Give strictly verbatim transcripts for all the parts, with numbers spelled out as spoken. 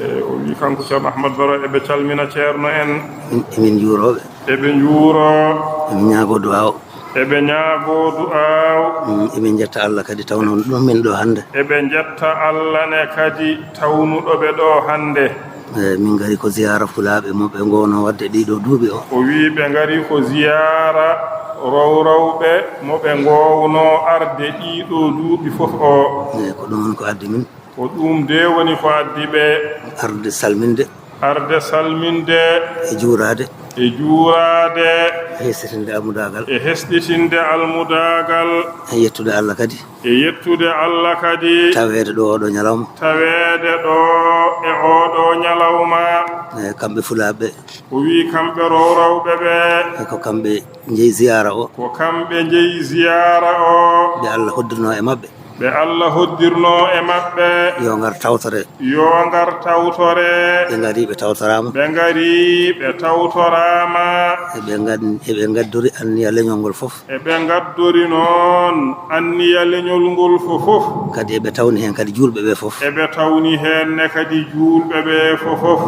E, o wi kanko Ceerno Ahmad Baro, eɓe calmina ceerno en. Min, min juurooɓe. Eɓe njuuro. Min ñaagoo du'aaw. Eɓe ñaagoo du'aaw. Mm, emin njetta Allah kadi tawno ɗum min ɗo hannde. Eɓe njetta Allah ne kadi tawnuɗo ɓe ɗo hannde. E, min ngari ko ziyaara fulaaɓe mo ɓe ngoowno waɗde ɗiɗo duuɓi o. O wi ɓe ngari ko ziyaara rowrowɓe mo ɓe ngoowno arde ɗiɗo duuɓi fof o. E, ko ɗum woni ko addi min. Ko ɗum de woni ko addi ɓe. Arde salminde. Arde salminde. E juuraade. E juuraade. E hesɗitinde almudaagal. E hesɗitinde almudaagal. E yettude Allah kadi. E yettude Allah kadi. Taweede ɗo oɗo ñalawma. Taweede ɗo e oɗo ñalawma. E kamɓe fulaaɓe. O wi kamɓe rowrowɓe ɓe. E ko kamɓe njeyi ziyaara o. Ko kamɓe njeyi ziyaara o. Ɓe Allah hoddirno e maɓɓe. Ɓe Allah hoddirno e maɓɓe. Yo ngar tawtore. Yo ngar tawtore. Ɓe ngari, ɓe tawtoraama. Ɓe ngari, ɓe tawtoraama. Eɓe ngad-, eɓe ngaddori anniya leñol ngol fof. Eɓe ngaddori noon anniya leñol ngol fof fof. Kadi eɓe tawni heen kadi juulɓe ɓe fof. Eɓe tawni heen ne kadi juulɓe ɓe fof fof.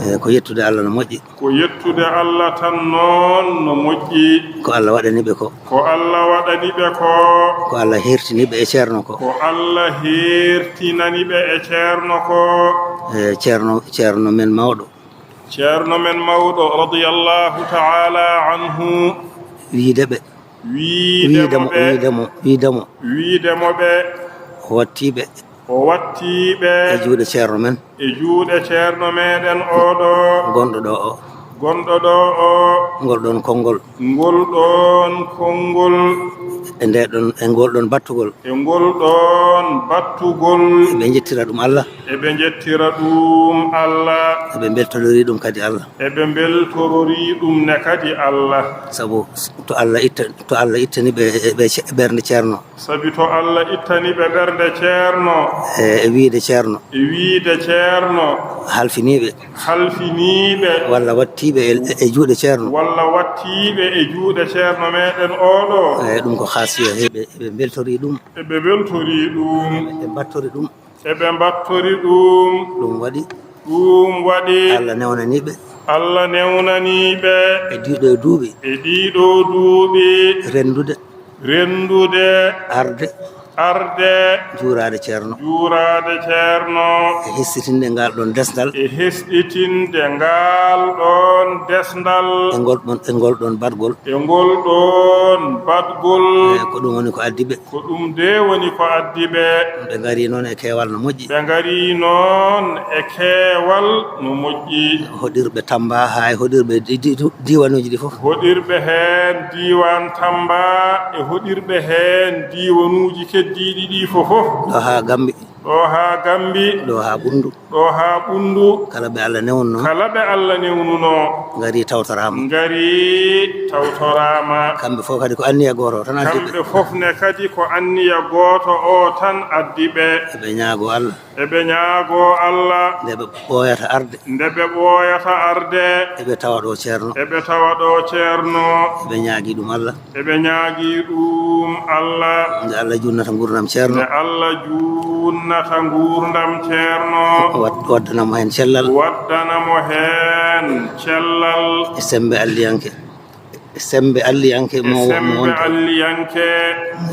E ko yettude Allah no moƴƴi. Ko yettude Allah tan noon no moƴƴi. Ko Allah waɗani ɓe ko. Ko Allah waɗani ɓe ko. Ko Allah heertini ɓe e ceerno ko. Ko Allah heertinani ɓe e ceerno ko. E ceerno, ceerno men mawɗo. Ceerno men mawɗo, radiyallahu ta'ala anhu. Wiide ɓe. Wiide wiide mo, mo ɓe. Wiide mo, wiide mo. Wiide mo ɓe. O watti ɓe. O watti ɓe. E juuɗe ceerno men. E juuɗe ceerno meɗen oɗo. Gonɗo ɗo o. Gonɗo ɗo o. Ngol ɗoon konngol. Ngol ɗoon konngol. E nde ɗoon, e ngol ɗoon battugol. E ngol ɗoon battugol. Eɓe njettira ɗum Allah. Eɓe njettira ɗum Allah. Eɓe mbeltorori ɗum kadi Allah. Eɓe mbeltorori ɗum ne kadi Allah. Sabu to Allah itta, to Allah ittani ɓe, ɓe ce-, ɓernde ceerno. Sabi to Allah ittani ɓe ɓernde ceerno. E, e wiide ceerno. E wiide ceerno. Halfiniiɓe. Halfiniiɓe. Walla wattiiɓe e, e juuɗe ceerno. Walla wattiiɓe e juuɗe ceerno meɗen oɗo. E, ɗum ko haasiya, eɓe, eɓe mbeltori ɗum. Eɓe mbeltori ɗum. Eɓe mbattori ɗum. Eɓe mbattori ɗum. Ɗum waɗi. Ɗum waɗi. Allah newnanii ɓe. Allah newnanii ɓe. E ɗiɗo duuɓi. E ɗiɗo duuɓi. Renndude. Renndude. Arde. Arde. Juuraade ceerno. Juuraade ceerno. E hesɗitinde ngal ɗoon desngal. E hesɗitinde ngal ɗoon desngal. E ngol ɗoon, e ngol ɗoon baɗgol. E ngol ɗoon baɗgol. E ko ɗum woni ko addi ɓe. Ko ɗum de woni ko addi ɓe. Ɓe ngari noon e keewal no moƴƴi. Ɓe ngari noon e keewal no moƴƴi. Hoɗirɓe Tamba haa e hoɗirɓe di-, di-, diiwanuuji ɗi fof. Hoɗirɓe heen diiwaan Tamba e hoɗirɓe heen diiwanuuji keddiiɗi ɗi fof fof. Ɗo haa Gambi. Ɗo haa Gambi. Ɗo haa Ɓunndu. Ɗo haa Ɓunndu. Kala ɓe Allah newnunoo. Kala ɓe Allah newnunoo. Ngari tawtoraama. Ngari tawtoraama. Kamɓe fof kadi ko anniya gooto o tan addi ɓe. Kamɓe fof ne kadi ko anniya gooto o tan addi ɓe. Eɓe ñaagoo Allah. Eɓe ñaagoo Allah. Nde ɓe ɓooyata arde. Nde ɓe ɓooyata arde. Eɓe tawa ɗo ceerno. Eɓe tawa ɗo ceerno. Eɓe ñaagii ɗum Allah. Eɓe ñaagii ɗum Allah. Nde Allah juutnata nguurndam ceerno. Nde Allah juutnata nguurndam ceerno. Wad-, waddana mo heen cellal. Waddana mo heen cellal. E semmbe alliyanke. E semmbe alliyanke. E mo, mo semmbe wonta. Alliyanke.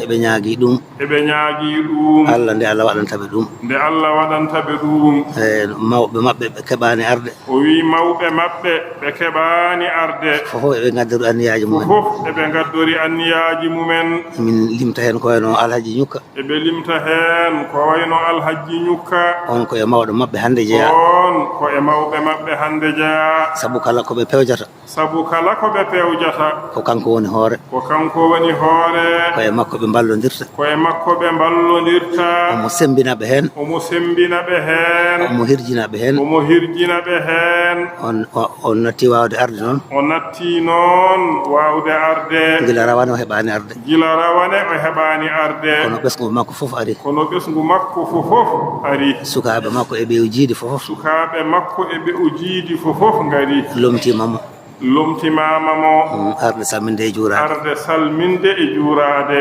Eɓe ñaagii ɗum. Eɓe ñaagii ɗum. Allah, nde Allah waɗanta ɓe ɗum. Nde Allah waɗanta ɓe ɗum. E mawɓe maɓɓe ɓe keɓaani arde. O wi mawɓe maɓɓe ɓe keɓaani arde. Fof eɓe ngaddori anniyaaji mumen. Fof eɓe ngaddori anniyaaji mumen. Min limta heen ko wayno Alhaji Ñukka. Eɓe limta heen ko wayno Alhaji Ñukka. On ko e mawɗo maɓɓe hannde jeyaa. On ko e mawɓe maɓɓe hannde jeyaa. Sabu kala ko ɓe pewjata. Sabu kala ko ɓe pewjata. Ko kanko woni hoore. Ko kanko woni hoore. Ko e makko ɓe mballondirta. Ko e makko ɓe mballondirta. Omo semmbina ɓe heen. Omo semmbina ɓe heen. Omo hirjina ɓe heen. Omo hirjina ɓe heen. On, o, on natti waawde arde noon. O natti noon waawde arde. Gila rawane o heɓaani arde. Gila rawane o heɓaani arde. Kono ɓesngu makko fof ari. Kono ɓesngu makko fof fof ari. Sukaaɓe makko e ɓe o jiidi fof fof. Sukaaɓe makko e ɓe o jiidi fof fof ngari. Lomtiima mo. Lomtimaama mo. Mm, arde salminde e juuraade. Arde salminde e juuraade.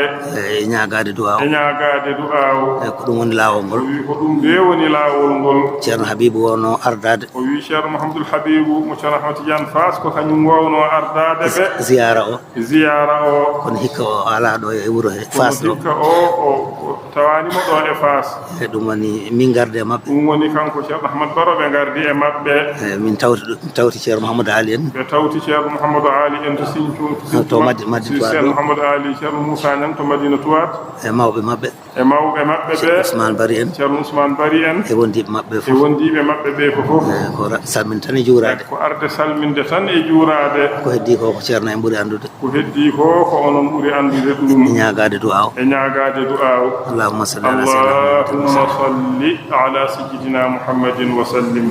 E ñaagaade du'aaw. E ñaagaade du'aaw. E ko ɗum woni laawol ngol. O wi ko ɗum de woni laawol ngol. Ceerno Habiibu wonno ardaade. O wi Ceerno Mouhamadoul Habibou mo Ceerno Ahmad Tidiane Faas ko kañum wonno ardaade ɓe. Ziyaara o. Ziyaara o. Kono hikka o alaa ɗo e wuro he Faas ɗo. Kono hikka o, o, o tawaani mo ɗo e Faas. E ɗum woni min ngardi e maɓɓe. Ɗum woni kanko Ceerno Ahmad Baro ɓe ngardi e maɓɓe. E min tawti ɗo, tawti Ceerno Mouhamadou Ali en. Ɓe tawti Ceerno Mouhamadou Ali en to Sinthiou, to To Sinthiou Madina, Madina Tuwaat Ceerno ɗo. Mouhamadou Ali, Ceerno Moussa Niang to Madina Tuwaat. E mawɓe maɓɓe. E mawɓe maɓɓe ɓe. Ceerno Ousmane Bari en. Ceerno Ousmane Bari en. E wondiiɓe maɓɓe E fof. Wondiiɓe maɓɓe ɓe ko fof. E ko ra-, salminde tan e juuraade. Ko arde salminde tan e juuraade. Ko heddii ko, ko Ceerno en ɓuri anndude. Ko heddii ko, ko onon ɓuri anndude ɗum. E ñaagaade du'aaw. E ñaagaade du'aaw. Allahumma salli ala sayyidina Muhammad. Allahumma salli ala sayyidina Muhammadin wa sallim.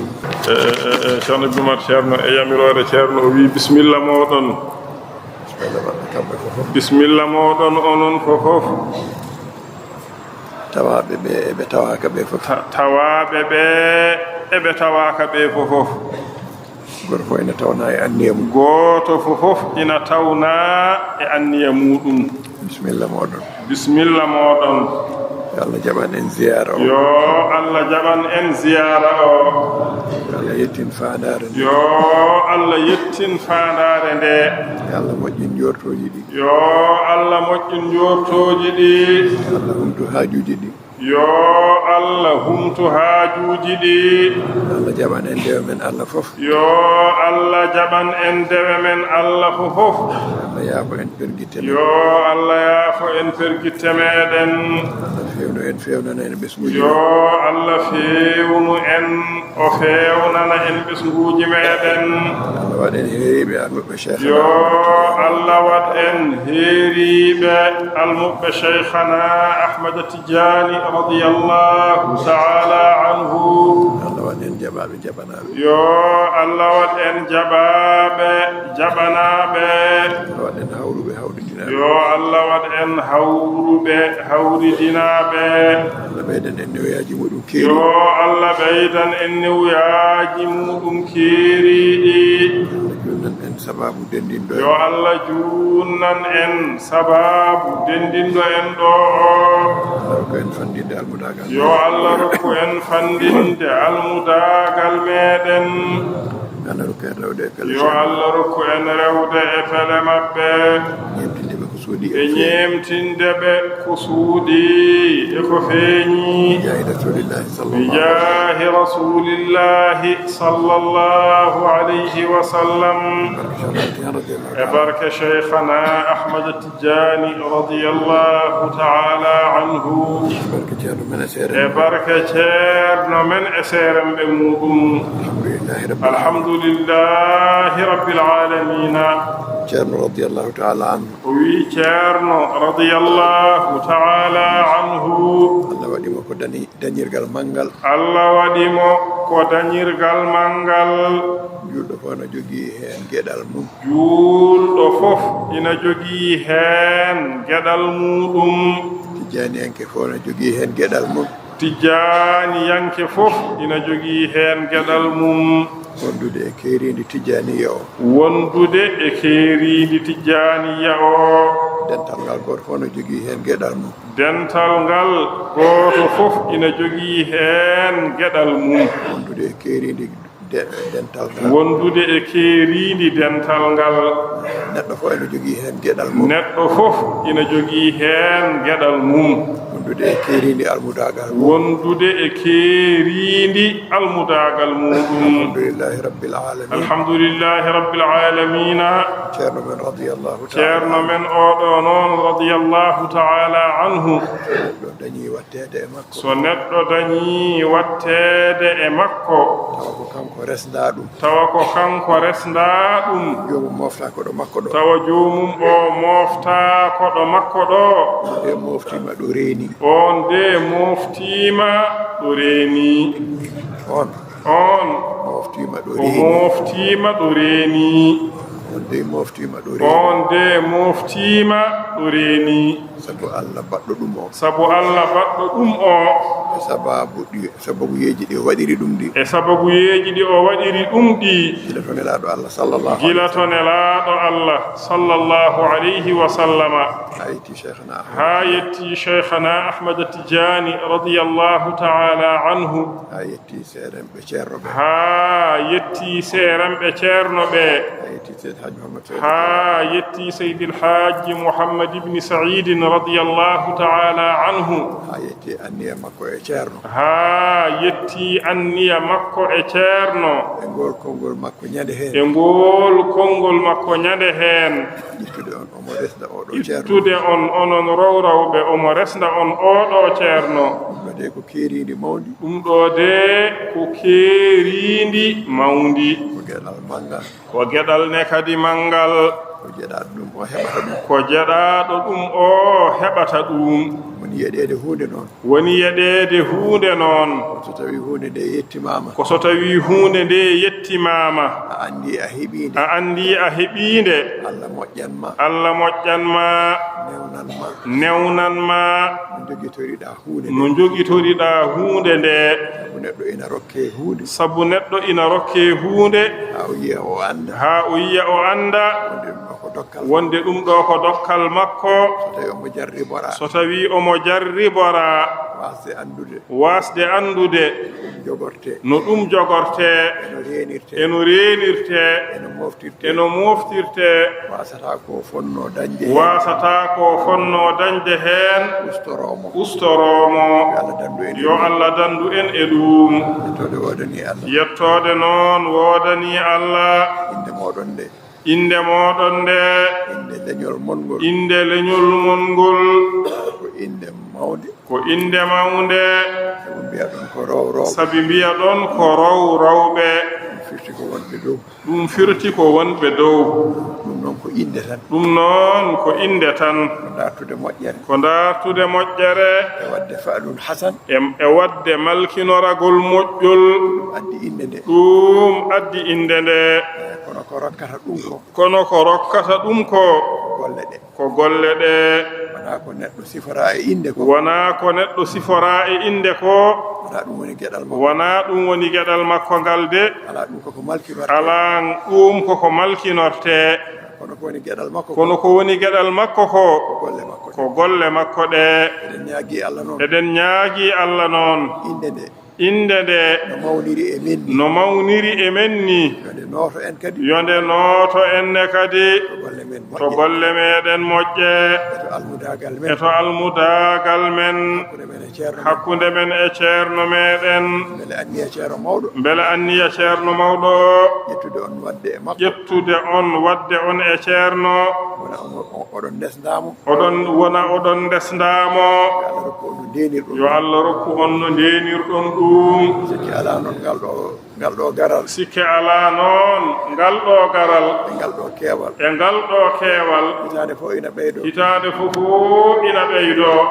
E, e, e, e, Ceerno Ibnu Umar Ceerno e yamiroore Ceerno o wi, "Bismilla mooɗon." Bismilla mooɗon onon fof. Tawaaɓe ɓe e ɓe tawaaka ɓe fof. Ta-, tawaaɓe ɓe e ɓe tawaaka ɓe fof. Gooto fof ina tawna e anniya mum. Gooto fof fof ina tawna e anniya muuɗum. Bismilla mooɗon. Bismilla mooɗon. Yo Allah jaɓan en ziyaara o. Yo Allah jaɓan en ziyaara o. Yo Allah yettin faandaare nde. Yo Allah yettin faandaare nde. Yo Allah moƴƴin njoortooji ɗi. Yo Allah moƴƴin njoortooji ɗi. Yo Allah humtu haajuuji ɗi. Yo Allah humtu haajuuji ɗi. Yo Allah jaɓan en dewe men Allah fof. Yo Allah jaɓan en dewe men Allah fof fof. Yo Allah yaafo en pergitte men. Yo Allah yaafo en pergitte meɗen. Yo Allah fewnu en, fewnana en ɓesnguuji men. Yo Allah fewnu en, o fewnana en ɓesnguuji meɗen. Yo Allah waɗ en heeriiɓe almuɓɓe Cheikhana. Yo Allah waɗ en heeriiɓe almuɓɓe Cheikhana Ahmad Tidiane radiyallahu ta'ala anhu. Yo Allah waɗ en jaɓaaɓe jaɓanaaɓe. Yo Allah waɗ en jaɓaaɓe jaɓanaaɓe. Yo Allah waɗ en hawruɓe hawridinaaɓe. Yo Allah waɗ en hawruɓe hawridinaaɓe. Yo Allah ɓeydan en newiyaaji muɗum keeriiɗi. Yo Allah ɓeydan en newiyaaji muɗum keeriiɗi. Yo Allah juutnan en sabaabu denndinɗo en. Yo Allah juutnan en sabaabu denndinɗo en ɗo o. Allah rokku en fanndinde almudaagal. Yo Allah rokku en fanndinde almudaagal meɗen. Allah rokku en rewde e pele. Yo Allah rokku en rewde e pele maɓɓe. Ñeemtinde ɓe ko suuɗi e ñeemtinde ɓe ko suuɗi e ko feeñi. Bijaahi Rasulillahi sallallahu Bijaahi Rasulillahi sallallahu alayhi wa sallam. Barke Cheikh Ahmad Tidiane radiyallahu ta'ala anhu. E barke Cheikhana Ahmad Tidiane radiyallahu ta'ala anhu. Barke Ceerno men e seere E barke Ceerno men e seeremɓe muɗum. Alhamdulillahi Rabbil Alamina. Ceerno radiyallahu ta'ala anhu. O wi Ceerno radiyallahu ta'ala anhu. Allah waɗi mo ko dani-, dañirgal manngal. Allah waɗi mo ko dañirgal manngal. Juulɗo fof no jogii heen geɗal mum. Juulɗo fof ina jogii heen geɗal muuɗum. Tijjaaniyanke fof no jogii heen geɗal mum. Tijjaaniyanke fof ina jogii heen geɗal mum. Wondude e keeriindi Tijjaaniya o. Wondude e keeriindi Tijjaaniya o. Dental ngal gooto fof no jogii heen geɗal mum. Dental ngal gooto fof ina jogii heen geɗal mum. Wondude e keeriindi de-, dental ngal. Wondude e keeriindi dental ngal. Neɗɗo fof ina jogii heen geɗal mum. Neɗɗo fof ina jogii heen geɗal mum. Wondude e keeriindi almudaagal mum. Wondude e keeriindi almudaagal muuɗum. Alhamdulillahi Rabbil Alamin. Alhamdulillahi Rabbil Alamina. Ceerno men radiyallahu ta'ala. Ceerno men oɗo noon radiyallahu ta'ala anhu. Ɗo dañi watteede e makko. So neɗɗo dañii watteede e makko. Tawa ko kanko resndaa ɗum. Tawa ko kanko resndaa ɗum. Joomum mooftaa ko ɗo makko ɗo. Tawa joomum o mooftaa ko ɗo makko ɗo. On de mooftiima ɗo reeni. On de mooftiima ɗo reeni. On. On. Mooftiima ɗo o reeni. Mooftiima ɗo reeni. On de mooftiima ɗo reeni. On de mooftiima ɗo reeni. Sabu Allah baɗɗo ɗum o. Sabu Allah baɗɗo ɗum o. Sababu ɗi, sababuyeeji ɗi o waɗiri ɗum ɗi. E sababuyeeji ɗi o waɗiri ɗum ɗi. Gila to Nelaaɗo Allah sallallahu alaihi Gila to Nelaaɗo Allah sallallahu alaihi wa sallama. Haa yetti Cheikhna Ahmad. Haa yetti Cheikhna Ahmad Tijani radiyallahu ta'ala anhu. Haa yetti seerenɓe Ceerno ɓe. Haa yetti seerenɓe Ceerno ɓe. Haa yetti Seydi Hajji Muhammad Seydi Hajji. Haa yetti Seydi El Hajji Muhammad ibn Saidin radiyallahu ta'ala anhu. Haa yetti anniya makko e Ceerno. Haa yetti anniya makko e Ceerno. E ngol konngol makko ñande heen. E ngol konngol makko ñande heen. Ƴettude on, omo resda oɗo Ceerno. Ƴettude on, onon rowrowɓe, omo resda on oɗo Ceerno. Ɗum ɗo de ko keeriindi mawndi. Ɗum ɗo de ko keeriindi mawndi. Ko geɗal manngal. Ko geɗal ne kadi manngal. Ko jeɗaaɗo ɗum o heɓata ɗum. Ko jeɗaaɗo ɗum o heɓata ɗum. Woni yeɗeede huunde noon. Woni yeɗeede huunde noon. Ko so tawii huunde nde yettimaama. Ko so tawii huunde nde yettimaama. A anndi a heɓii nde. A anndi a heɓii nde. Allah moƴƴan ma. Allah moƴƴan ma. Newnan ma. Newnan ma. No njogitoriɗaa huunde nde. No njogitoriɗaa huunde nde. Sabu neɗɗo ina rokkee huunde. Sabu neɗɗo ina rokkee huunde. Haa o yiya o annda. Haa o yiya o annda. Wonde ɗum ɗo ko dokkal. Wonde ɗum ɗo ko dokkal makko. So tawii omo jarriboraa. So tawii omo jarriboraa. Waasde anndude. Waasde anndude. No ɗum jogortee. No ɗum jogortee. E no reenirtee. E no reenirtee. E no mooftirtee. E no mooftirtee. Waasata ko fonnoo dañde heen. Waasata ko fonnoo dañde heen. Ustoroo mo. Ustoroo mo. Yo Allah danndu en. Yo Allah danndu en e ɗum. Yettoode woodanii Allah. Yettoode noon woodanii Allah. Innde mooɗon nde. Innde mooɗon nde. Innde leñol mon ngol. Innde leñol mon ngol. Ko innde mawnde. Ko innde mawnde. Sabu mbiya ɗon ko rowrowɓe. Sabi mbiya ɗon ko rowrowɓe. Ɗum firti ko wonɓe dow. Ɗum firti ko wonɓe dow. Ɗum noon ko innde tan. Ɗum noon ko innde tan. Ko dartude moƴƴere. Ko dartude moƴƴere. E waɗde fa'lul hasan. E, e waɗde malkinoragol moƴƴol. Ɗum addi innde nde. Ɗum addi innde nde. Kono ko rokkata ɗum ko. Kono ko rokkata ɗum ko. Ko golle ɗe. Ko golle ɗe. Wonaa ko neɗɗo siforaa e innde ko. Wonaa ko neɗɗo siforaa e innde ko. Wonaa ɗum woni geɗal makko. Wonaa ɗum woni geɗal makko ngal de. Alaa ɗum koko malkinortee. Alaa ɗum koko malkinortee. Kono ko woni geɗal makko ko. Kono ko woni geɗal makko ko. Ko golle makko ɗe. Ko golle makko ɗe. Eɗen ñaagii Allah noon. Eɗen ñaagii Allah noon. Innde nde. Innde nde. No mawniri e men ni. No mawniri e men ni. Yo nde nooto en kadi. Yo nde nooto en ne kadi. To golle men moƴƴe. To golle meɗen moƴƴe. E to almudaagal men. E to almudaagal men. Hakkunde men e Ceerno men. Hakkunde men e Ceerno meɗen. Mbele anniya Ceerno mawɗo. Mbele anniya Ceerno mawɗo o. Ƴettude on waɗde e makko. Ƴettude on waɗde on e Ceerno. Wona omo, o-, oɗon ndesndaa mo. Oɗon wona, oɗon ndesndaa mo. Yo Allah rokku on no ndeenirɗon. Yo Allah rokku on no ndeenirɗon ɗum. Sikke alaa noon ngal ɗo, ngal ɗo garal. Sikke alaa noon ngal ɗo garal. E ngal ɗo keewal. E ngal ɗo keewal. Hitaande fof ina ɓeydoo. Hitaande fof ina ɓeydoo.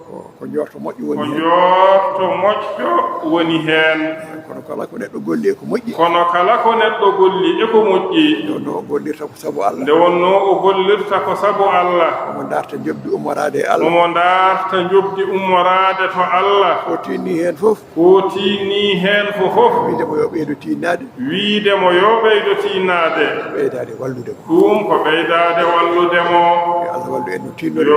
Ko, ko njoorto moƴƴo woni heen. Ko njoorto moƴƴo woni heen. Kono kala ko neɗɗo golli e ko moƴƴi. Kono kala ko neɗɗo golli e ko moƴƴi. Nde wonnoo o gollirta ko sabu Allah. Nde wonnoo o gollirta ko sabu Allah. Omo darta njoɓdi ummoraade e Allah. Omo darta njoɓdi ummoraade to Allah. Ko tiinnii heen fof. Ko tiinnii heen ko fof. Wiide mo yo ɓeydo tiinnaade. Wiide mo yo ɓeydo tiinnaade. Ɓeydaade wallude mo. Ɗum ko ɓeydaade wallude mo. Yo Allah wallu en no tiinnori ɗen. Yo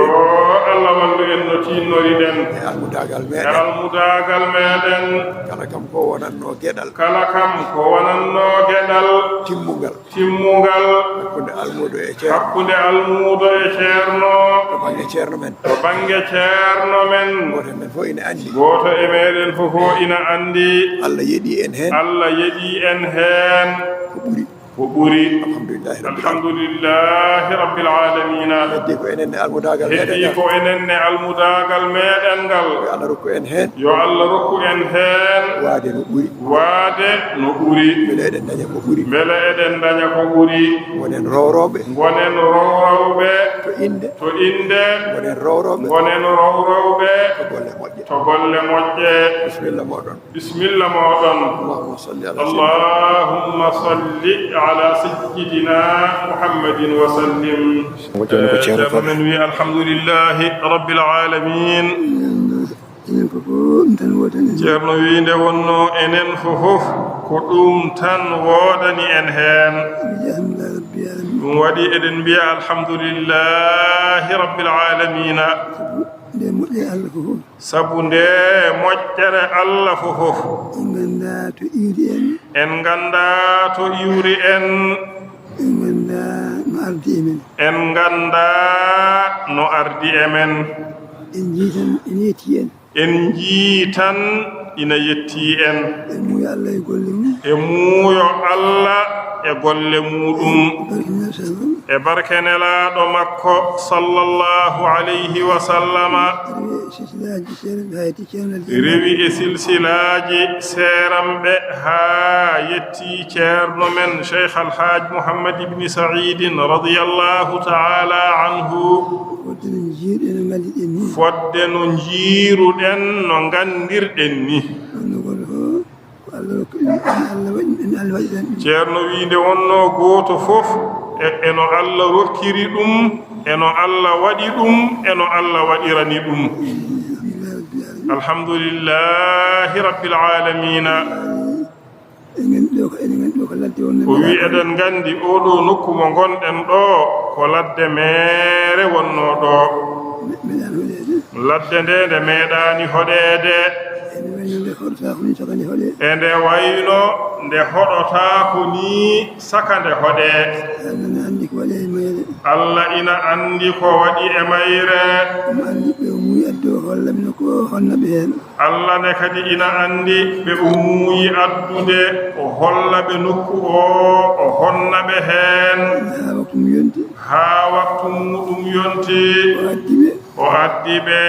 Allah wallu en no tiinnori ɗen. E almudaagal meɗen. E almudaagal meɗen. Kala kam ko wonannoo geɗal. Kala kam ko wonannoo geɗal. Timmungal. Timmungal. Hakkunde almuudo e ceerno. Hakkunde almuudo e ceerno. To bannge ceerno men. To bannge ceerno men. Gooto e men fof ina anndi. Gooto e meɗen fof ina anndi. Allah yeɗii en heen. Allah yeɗii en heen. Ko ɓuri. Ko ɓuri. Alhamdulillahi rabbil alamin. Alhamdulillahi rabbil alamin. Heddii ko enen ne almudaagal meɗen ngal. Heddii ko enen ne almudaagal meɗen ngal. Yo Allah rokku en heen. Yo Allah rokku en heen. Waade no ɓuri. Waade no ɓuri. Mbele eɗen ndaña ko ɓuri. Mbele eɗen ndaña ko ɓuri. Ngonen rowrowɓe. Ngonen rowrowɓe. To innde. To innde. Ngonen rowrowɓe. Ngonen rowrowɓe. To golle moƴƴe. To golle moƴƴe. Bisimilla mooɗon. Bisimilla mooɗon. Allahumma salli ala sayyidina. Allahumma salli ala sayyidina Muhammadin wa sallim. Moƴƴo woni ko Ceerno Fal. Eh, Ceerno men wi alhamdulillahi rabbil alamin. Enen fof ɗum tan woodani en. Ceerno wi nde wonno enen fof ko ɗum tan woodani en heen. Mbiɗa alhamdulillah rabbil alamin. Ɗum waɗi eɗen mbiya alhamdulillahi rabbil alamina. Sabu nde moƴƴere Allah fof. Sabu nde moƴƴere Allah fof. En nganndaa to iwri en. En nganndaa to iwri en. En nganndaa no ardi e men. En nganndaa no ardi e men. En njii tan ina yetti en. En njii tan ina yetti en. E muuyo Allah e golle mum. E muuyo Allah e golle muɗum. Barke Nelaaɗo sallam. E barke Nelaaɗo makko sallallahu alayhi wa sallama. Rewi e silsilaaji seeranɓe haa yetti Ceerno Alhaji Ibrahima. Rewi e silsilaaji seeranɓe haa yetti Ceerno men Cheikh Alhaaj Muhammad ibni Sa'iidin radiyallahu ta'ala anhu. Fodde no njiiruɗen no ngalliɗen ni. Fodde no njiiruɗen no nganndirɗen ni. Kono gooto fof ko Allah rokki ɗum, Allah waɗi, Allah waɗi tan ɗum. Ceerno wi nde wonno gooto fof e, e no Allah rokkiri ɗum, e no Allah waɗi ɗum, e no Allah waɗirani ɗum. Alhamdulillahi rabbil alamina. Alhamdulillahi rabbil alamina. En nganndi ɗo ko, en nganndi ɗo ko ladde wonno. O wi meeɗaa eɗen nganndi oɗo nokku mo ngonɗen ɗo ko ladde meere wonno ɗo. Me-, meeɗaani hoɗeede. Ladde nde nde meeɗaani hoɗeede. Ene wayno nde hoɗotaako ni saka nde hoɗee. E nde wayno nde hoɗotaako ni saka nde hoɗee. Allah ne anndi ko waɗi e mayre. Allah ina anndi ko waɗi e mayre. Omo anndi ɓe o muuyi addude o holla ɓe nokku o honna ɓe heen. Allah ne kadi ina anndi ɓe o muuyi addude, o holla ɓe nokku o, o honna ɓe heen. Haa waktu mum yonti. Haa waktu muɗum yonti. O addi ɓe. O addi ɓe.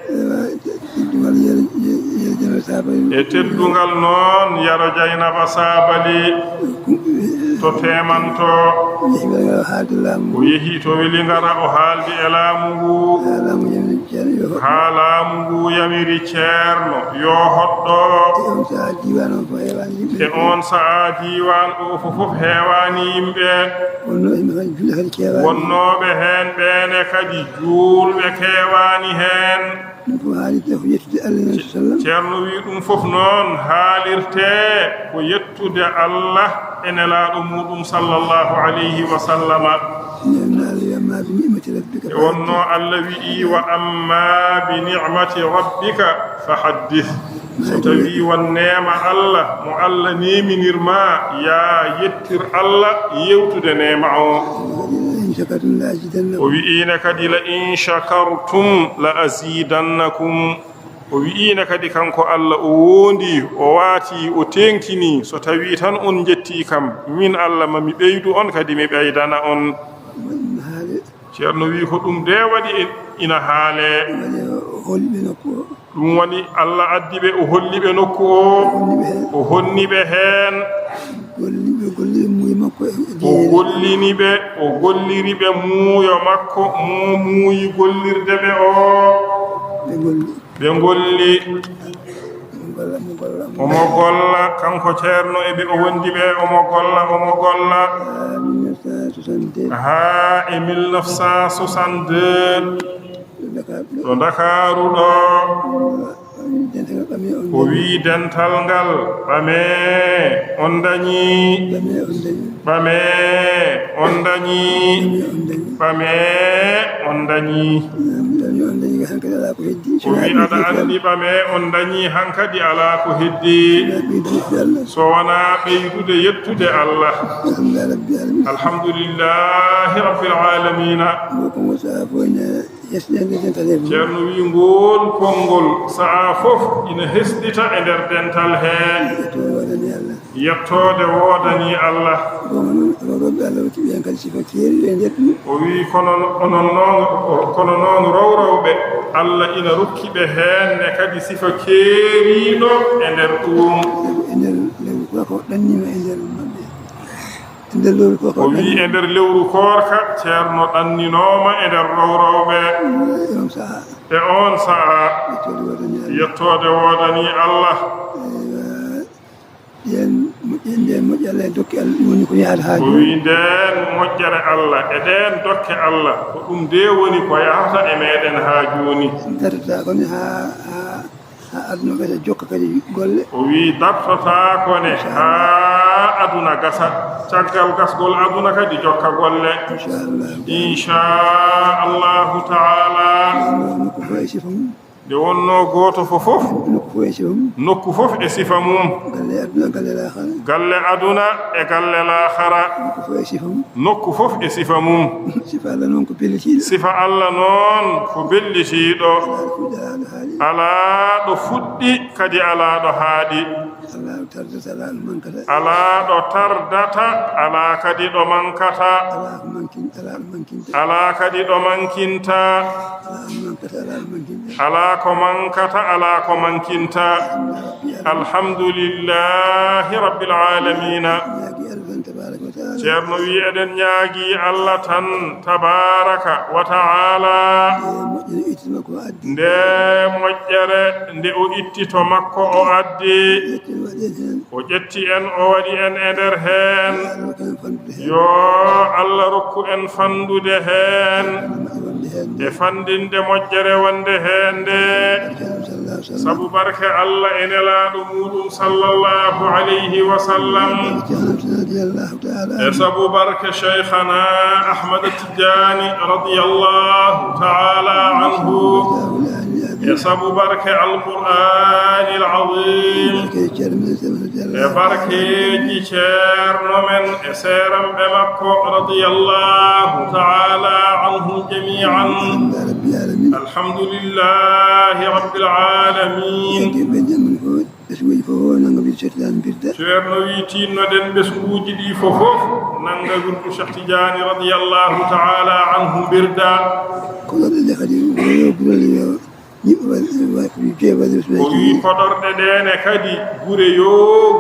Ewa, te-, teddungal Yero, Ye-, Yero Jaynaba Saabali. E teddungal noon Yero Jaynaba Saabali. Ku-, to Teemanto. Yehi Welingara o haaldi laamu ngu. O yehi to Welingara o haaldi e laamu ngu. Haa laamu yamiri Ceerno yo hoɗ-, haa laamu ngu yamiri Ceerno yo hoɗɗo. E oon sahaa diiwaan o fof heewaani yimɓe. E oon sahaa diiwaan o fof heewaani yimɓe. Wonnoo heen kadi juulɓe kadi keewaani. Wonnooɓe heen ɓeene kadi juulɓe keewaani heen. Ɗum fof haalirtee ko yettude Allah e Nelaaɗo sallam. Ceerno wi ɗum fof noon haalirtee ko yettude Allah e Nelaaɗo muɗum sallallahu alayhi wa sallama. Nde wonno Allah wi, "Amma bi ni'mati rabbika fahaddith." Nde wonno Allah wi'i, "Wa amma bi ni'mati rabbika fahaddith." So tawi won neema Allah, mo Allah neeminir ma, yaa yettir Allah, yewtude neema o. In shakartum la azidannakum. O wi'iino kadi, "La in shakartum la azidannakum." O wi'iino kadi kanko Allah, o woondii, o waatii, o teeŋtinii, "So tawii tan on njettii kam, miin Allah ma mi ɓeydu on kadi mi ɓeydana on." Ɗum haalee. Ceerno wi ko ɗum de waɗi e-, ina haalee. Ɗum waɗi o holli ɓe nokku o. Ɗum woni Allah addi ɓe, o holli ɓe nokku o. O honni ɓe heen. O honni ɓe heen. Golli-, ɓe golliri muuyo makko e, e O diine. Gollini ɓe, o golliri ɓe muuyo makko, mo muuyi gollirde ɓe o. Ɓe golli. Ɓe ngolli. Omo golla, omo golla, omo Omo golla, kanko Ceerno e ɓe o wondi ɓe, omo golla, omo golla. Haa mille neuf cent soixante-deux. Haa e mille neuf cent soixante-deux. Ɗo Dakar ɗo. Ɗo Ndakaaru ɗo. Dental ngal ɓamee on O dañi. Wi'i dental ngal ɓamee on dañi. Ɓamee on dañi. Ɓamee on dañi. Ɓamee on dañi. Ɓamee on dañi. Ɓamee on dañi, hankadi alaa ko heddi. O wi'i aɗa anndi ɓamee on dañi hankadi alaa ko heddi. Alaa ko heddi, Allah. So wonaa ɓeydude yettude Allah. Alhamdulillahi rabbil alamin. Alhamdulillahi rabbil alamina. Ko ko mo saafo ne. Yesde e nder dental he fof. Ceerno wi'i ngool konngol sahaa fof ina hesɗita e nder dental he. Yettoode woodani Allah. Yettoode woodani Allah. Kono noon, rewɓe Allah rokki ɓe heen kadi sifa keeriiɗo e nder ɗum. O wi'i kono, onon noon, kono noon rewɓe Allah ina rokki ɓe heen ne kadi sifa keeriiɗo e nder ɗum. E nder lewru ko, ko ɗannima e nder maɓɓe. E nder lewru koorka O wi'i e nder lewru koorka, Ceerno ɗanninooma e nder rewɓe. E on sahaa. E on sahaa. Yettoode woodani Allah. Yettoode woodani Allah. Eywa. Ɗeen moƴƴere, ndeen moƴƴere Allah e dokke Allah, ɗum woni ko yahata haa O jooni. Wi'i ndeen moƴƴere Allah e ɗeen dokke Allah, ko ɗum de woni ko yahata e meeɗen haa jooni. Dartata ko ne haa, haa Haa aduna gasa, jokka kadi golle. O wii dartotaako ne haa aduna gasa. Caggal gasgol aduna kadi jokka golle. Inchallah. Inchallahu taala. Nokku fof e sifa mum. Nde wonnoo gooto fof fof. Nokku fof e sifa mum. Nokku fof e sifa mum. Galle aduna, galle laakhara. Galle aduna e galle laakhara. Nokku fof e sifa mum. Nokku fof e sifa mum. Sifa Allah noon ko bellitiiɗo. Sifa Allah noon ko bellitiiɗo. Alaa ɗo fuɗɗi, alaa ɗo haaɗi. Alaa ɗo fuɗɗi, kadi alaa ɗo haaɗi. Alaa ɗo tardata, alaa ɗo mankata. Alaa ɗo tardata, alaa kadi ɗo mankata. Alaa ko mankin-, alaa ɗo mankinta. Alaa kadi ɗo mankinta. Alaa ko mankata, alaa ɗo mankinta. Alaa ko mankata, alaa ko mankinta. Alhamdulillahi rabbil alamina. Ñaagi Allah tan tabaraka wa taala. Ceerno wi eɗen ñaagi Allah tan tabaraka wa taala. Nde moƴƴere o itti makko o addi. Nde moƴƴere nde o itti to makko o addi. Ƴetti en waɗi en heen. O ƴetti en, o waɗi en e nder heen. Yo Allah rokku en fandude heen. Yo Allah rokku en fandude heen. Fandude wonde heen nde. E fandinde moƴƴere wonde heen nde. Barke Annabi sallallahu alaihi wasallam. Sabu barke Allah e nelaaɗo muuɗum sallallahu alayhi wa sallam. Barke Annabi radiyallahu ta'ala anhu. E sabu barke Shaykhana Ahmad Tijani radiyallahu ta'ala anhu. E sabu barke Al-Qur'anil Azim. E barkeeji Ceerno men e seeramɓe makko radiyallahu ta'ala anhum jami'an. Alhamdulillahi rabbil alamin. Ɓesnguuji fof nanga mbiɗa cottitaani mbirda. Ceerno wi tinnoɗen ɓesnguuji ɗi fof fof nanga wirdu Cheikh Tidiane radiyallahu ta'ala anhu mbirda. Ko ɗoɗɗo nde kadi, yo gurel yo ñiɓɓe waɗi, waɗi, joyi waɗi. Ko wi koɗorɗe ɗe ne kadi gure yo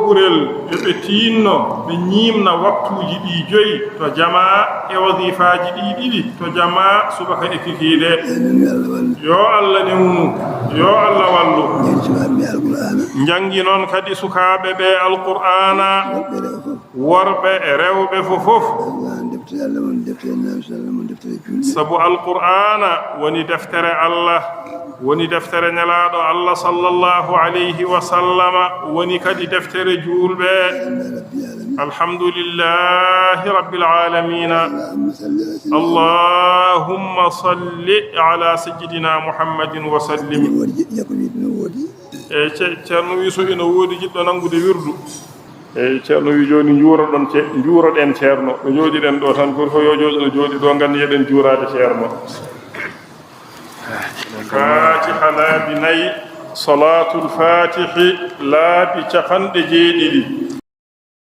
gurel yo ɓe tinno ɓe ñiimna waktuuji ɗi joyi to jamaa e wazifaaji ɗi ɗiɗi. To jamaa subaka e kikiiɗe. Yo Allah newnu. Yo Allah wallu. Njanngi noon kadi sukaaɓe ɓe Alqur'aana. Worɓe e rewɓe fof fof. Sabu Alqur'aana woni deftere Allah, woni deftere Nelaaɗo Allah sallallahu alayhi wa sallama, woni kadi deftere juulɓe. Alhamdulillahi rabbil alamina. Allahumma salli ala sayyidina Muhammadin wa sallim. E ce-, Ceerno wi so ina woodi jiɗɗo nanngude wirdu. E Ceerno wi jooni njuuroɗon ce-, njuuroɗen Ceerno. Ɗo jooɗiɗen ɗo tan, gooto fof yo jooɗo ɗo jooɗi ɗo, nganndi eɗen juuraade Ceerno. Fatiha laabi nayi, Salaatul Fatihi laabi capanɗe jeeɗiɗi.